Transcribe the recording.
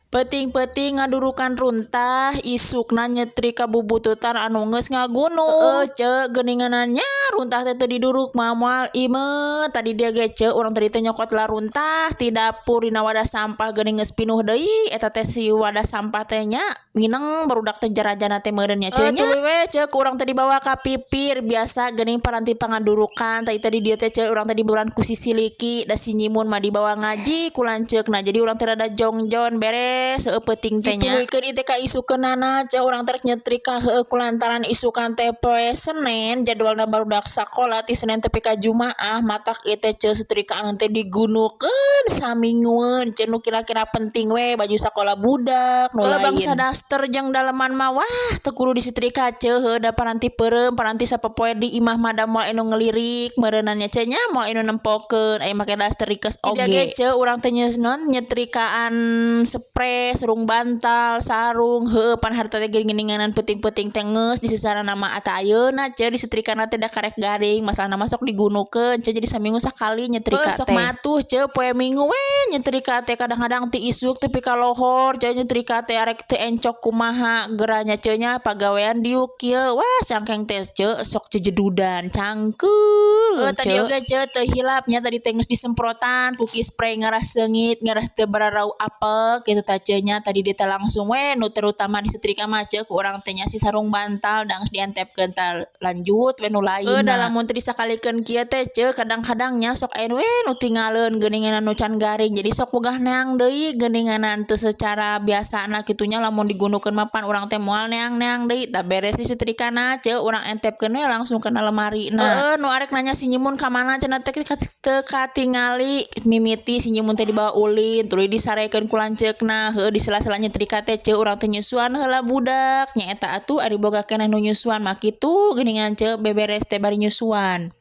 Peuting-peuting ngadurukan runtah, isukna nyetrika bubututan anu geus ngagunung. Heueuh ce, geuninganan nya runtah teh teu diduruk mah moal imeut. Tadi dia ge ce, urang tadi teh nyokot lah runtah ti dapur dina wadah sampah geuning geus pinuh deui eta teh si wadah sampah teh nya mineng barudak teh jarajana teh meureun nya ce nya. Tuluy we ce ku urang teh dibawa ka pipir biasa geuning paranti pangadurukan. Tadi tadi dia teh ce, urang teh diburan ku si Siliki da si Nyimun mah dibawa ngaji ku lanceukna, jadi urang teh rada jongjon beres heueuh peuting teh nya. Dituluykeun ieu teh ka isukeunana ce, urang teh rek nyetrika heueuh kulantaran isukan teh poe Senen jadwalna barudak sakola ti Senen tepi ka Jumaah, matak ieu teh ce setrikaan teh digunukeun saminggueun ce, nu kira-kira penting we baju sakola budak nu lain. Bangsa daster jeung daleman mah wah teu kudu disetrika ce, heueuh da paranti peureum, paranti sapopoe di imah mah da moal anu ngelirik meureunnan nya ce nya, moal anu nempokeun aya make daster rikeus oge. Ge ce urang teh non nyetrikaan spray, sarung bantal, sarung, heueuh pan harita teh geuninganan peuting-peuting teh geus disesana mah ata ayeuna ce disetrikana teh da karek garing, masalahna mah sok digunukeun ce, jadi saminggu sakali nyetrika teh. Sok matuh ce, poe Minggu we nyetrika teh, kadang-kadang ti isuk tepi ka lohor ce nyetrika teh, arek teu encok kumaha geranya ce nya, pagawean diuk kieu wah cangkeng teh ce sok jejedudan cangkeul. Tadi oge ce teu hilap nya, tadi teh geus disemprotan ku spray ngarah seungit, ngarah teu bararau apek kitu tah ce nya. Tadi dia teh langsung we nu terutama disetrika mah ce ku urang teh nya si sarung bantal, da geus diantepkeun tah lanjut we nu lain. Da lamun teu disakalikeun kieu teh ce, kadang-kadang nya sok aya we nu tingaleun geuningan nu can garing, jadi sok wegah neang deui geuninganan teu secara biasana kitu nya. Lamun digunukeun mah pan urang teh moal neang-neang deui. Tah beres disetrikana ce, urang entepkeun we langsung kana lemarina. Heueuh, nu arek nanya si Nyimun ka mana cenah teh teu katingali, mimiti si Nyimun teh dibawa ulin tuluy disarekeun ku lanceukna. Heueuh, di sela-sela nyetrika teh ce, urang teh nyusuan heula budak nya eta atuh, ari boga keneh nu nyusuan mah kitu geuningan ce, beberes teh bari nyusuan.